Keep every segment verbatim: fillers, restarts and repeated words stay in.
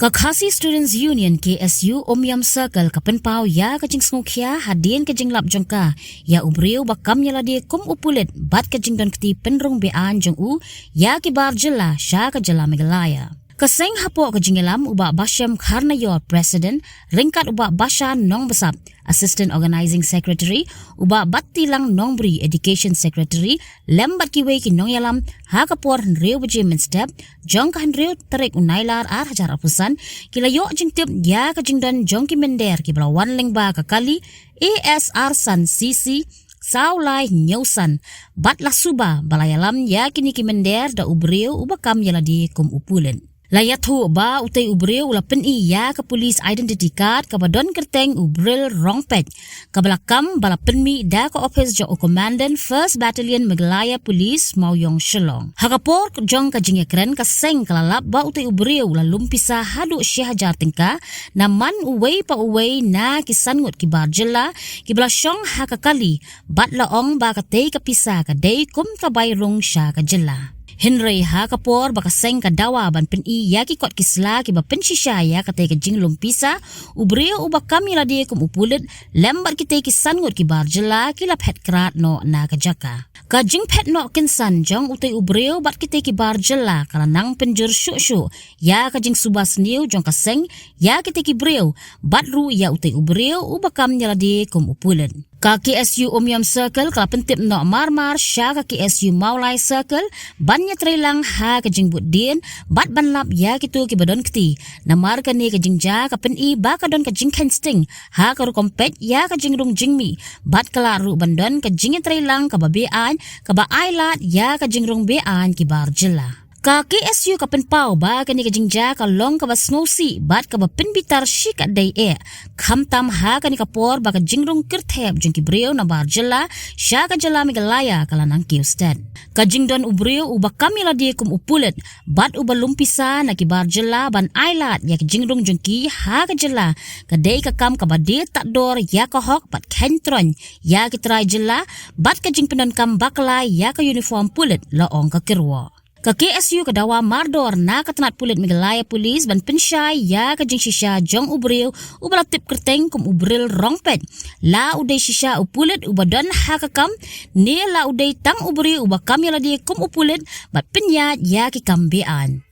Ka Khasi Students Union, K S U, Umiam Circle ka pynpaw ïa ka jingsngewkhia hadien ka jinglap jong ka ïa u briew ba kam ïa lade kum u pulit bad ka jingdonkti pynrung beaiñ jong u ïa ki bar jylla sha ka jylla Meghalaya. Ka seng hapoh ka jingïalam u Bah Bashem Kharnaior, President, ryngkat u Bah Bashan Nongbsap, Assistant Organizing Secretary, u Bah Battilang Nongbri, Education Secretary, lem bad kiwei ki nongïalam, ha ka por hynriew baje mynstep jong ka hynriew tarik u Nailar ar hajar arphew san, ki la ïoh jingtip ïa ka jingdon jong ki mynder kiba la wan lyngba ka kali A S ar san C C saw lai hynñiew san, bad la suba ba la ïalam ïa kine ki mynder da u briew uba kam ïa lade kum u pulit. La ïathuh ba utei u briew u la pyni ïa ka police identity card kaba don kyrteng u Bril Rongpeit, kaba la kam ba la pynmih da ka ophis jong u Commandant First Battalion Meghalaya Police, Mawïong, Shillong. Ha ka por jong ka jingïakren, ka seng ka la lap ba utei u briew u la lum pisa haduh shi hajar tyngka na man uwei pa uwei na ki san ngut ki bar jylla kiba la shong ha ka kali, bad la ong ba katei ka pisa ka dei kum ka bai rung sha ka jylla. Hynrei ha ka por ba ka seng ka dawa ban pyni ïa ki kot ki sla kiba pynshisha ïa katei ka jinglum pisa, u briew uba kam ïa lade kum u pulit lem bad kitei ki san ngut ki bar jylla ki la phet krad noh na ka jaka. Ka jingphet noh kynsan jong utei u briew bad kitei ki bar jylla ka la nang pynjur shuh shuh ïa ka jingsuba sniew jong ka seng ïa kitei ki briew, bad ruh ïa utei u briew uba kam ïa lade kum u pulit. Ka K S U Umiam Circle ka la pyntip noh mar mar sha ka K S U Mawlai Circle ban ïatreilang ha ka jingbud dien bad ban lap ïa kito kiba don kti. Namar kane ka jingjia ka pyni ba ka don ka jingkheiñ sting ha ka rukom peit ïa ka jingrung jingmih, bad ka lah ruh ban don ka jingïatreilang kaba beaiñ kaba ai lad ïa ka jingrung beaiñ ki bar jylla. Ka K S U ka pynpaw ba kane ka jingjia ka long kaba sngewsih bad kaba pynbitar shikatdei eh, khamtam ha kane ka por ba ka jingrung kyrthep jong ki briew na bar jylla sha ka jylla Meghalaya ka la nang kiew stet. Ka jingdon u briew uba kam ïa lade kum u pulit bad uba lum pisa na ki bar jylla ban ai lad ïa ka jingrung jong ki ha ka jylla, ka dei ka kam kaba die tad dor ïa ka hok bad kheiñ troiñ ïa ki trai jylla, bad ka jingpyndonkam bakla ïa ka uniform pulit, la ong ka kyrwoh. Ka K S U ka dawa mardor na ka tnat pulit Meghalaya Police ban pynshai ïa ka jingshisha jong u briew uba la tip kyrteng kum u Bril Rongpeit. La u dei shisha u pulit uba don ha ka kam, ne la u dei tang u briew uba kam ïa lade kum u pulit bad pynïaid ïa ki kam beaiñ.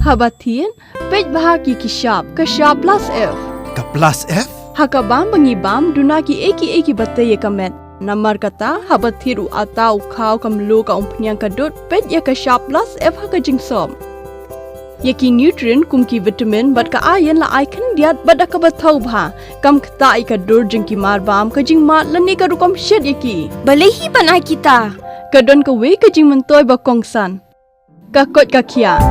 Haba thied, peit bha ki ki shap, ka shap plus F. Ka plus F? Ha ka bam ba ngi bam, duna ki ei ki ei kiba tei ïa ka met. Namar kata, haba thied u atta, u khaw, ka mluh, ka umphniang, ka dud, peit ïa ka shap plus F ha ka jingsop. Ïa ki nutrient kum ki vitamin bad ka iron la ai khyndiat bad da kaba thaw bha. Kam ktah ïa ka dur jong ki marbam, ka jingmad lane ka rukom shet ïa ki. Balei hi ban ai kita? Ka don kawei ka jingmyntoi ba kongsan. Ka koit ka khiah.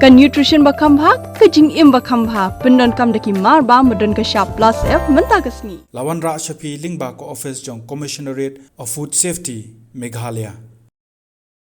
Ka nutrition ba kham bha, ka jingim ba kham bha. Pyndonkam da ki marbam ba don ka shap plus F mynta ka sngi. La wanrah sha phi lyngba ka office jong Commissionerate of Food Safety, Meghalaya.